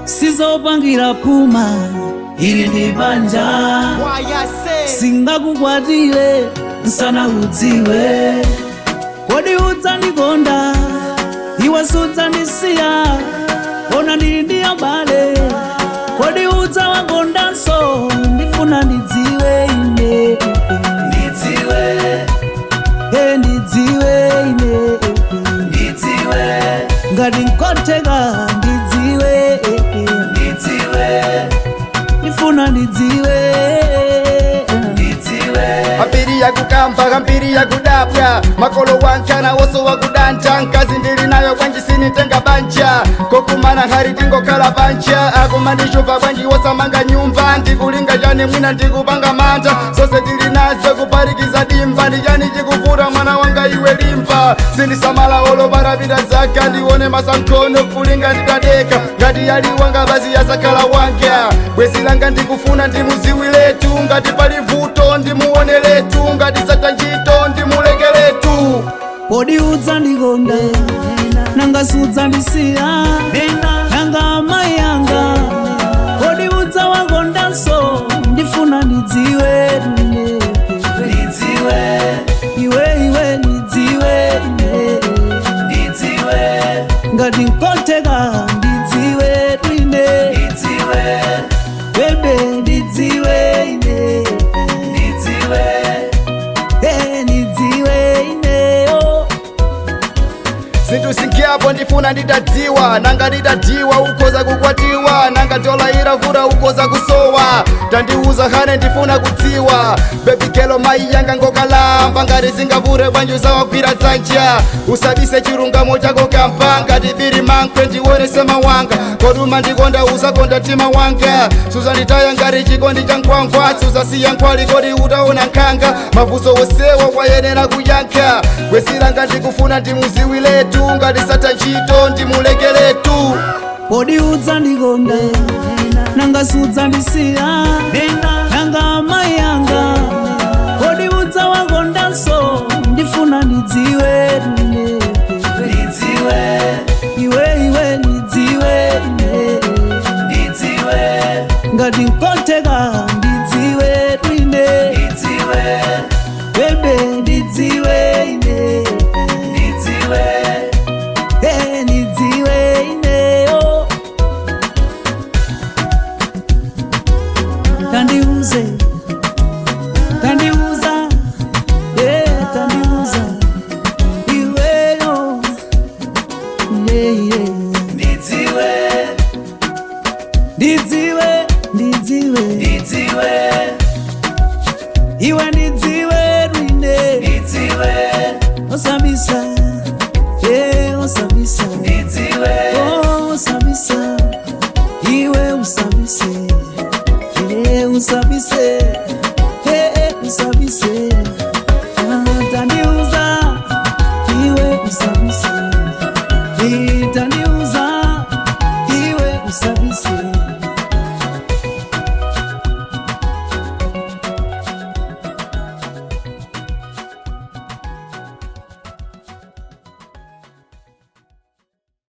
Sizopangira puma, ili ndi banja. Singakukwatire nsana udziwe. Kodi udzandikonda iwe, sudzandisiya? Ona ndili ndi abale, kodi udzawakondanso? Ndifuna ndidziwe ine, ndidziwe, e, ndidziwe ine, ndidziwe ngati nkotheka, ndidziwe, ndidziwe, ndifuna ndidziwe, ndidziwe. Ambiri yakukamba, ambiri yakudabwa, makolo wankana woso wakudanja. Nkazi ndili nayo, bwanji sinitenga banja? Kokumana hari tingokhala banja, akumandishupa bwanji wosamanga nyumba? Ndikulinga chani? Mwina ndikupanga manja, zose tili nazo kuparikiza dimba. Ndichani chikuvuta, mwana wanga iwe limba? Sindisamala olo parapita zaka, ndione masankhono kulinga nditadeka. Ngati yali wanga basi yasakhala wanga bwezi langa. Ndikufuna ndimuziwiletu, ngati pali vuto ndimuoneletu, ngati sata ntchito ndimulekeletu. Kodi udzandikonda, nanga sudzandisiya? Nanga amayi anga, kodi udzawakondanso? Ndifuna ndidziwe, ndidziwe iwe, iwe, ndidziwe, ndidziwe ngati nkotheka, ndidziwe twine, ndidziwe baby, ndidziwe ine, ndidziwe, eh, ndidziwe ineyo. Zinthu zinkhapo, ndifuna nditadziwa. Nanga nditadiwa ukhoza kukwatiwa? Nanga tolayira vura ukhoza kusowa? Tandiuza khane, ndifuna kudziwa, baby girl. Mayi yanga ngokalamba, ngati zingavure bwanji usawagwira dzanja? Usabise chilungamo chako kampa, ngati biri mankwe ndionese mawanga. Koduma ndikonda, usakonda mtima wanga, suzanditaya ngati chikondi cha nkhwangwa, suzasiya nkhwali kodi utaona nkhanga? Mafunso wosewa wayenera kuyankha. Bwezilanga ndikufuna ndimuziwiletu, ngati sata ntchito ndimulekeletu. Kodi udzandikonda, nanga sudzandisiya? Nanga amayi anga, kodi udzawakondanso? Ndifuna ndidziwe, ndidziwe iwe, iwe, ndidziwe, ndidziwe ngati nkotheka, ndidziwe twine, ndidziwe baby, ndidziwe ine, ndidziwe, eh, ndidziwe ineyo. Tandiuze, tandiuza, eh, tandiuza iweyo, yeah. Ndidziwe, ndidziwe, ndidziwe, ndidziwe iwe, ndidziwe rwine, ndidziwe, osabisa, eh, osabisa, ndidziwe, oh, osabisa iwe, usabise, eh, usabise, eh, eh, usabise.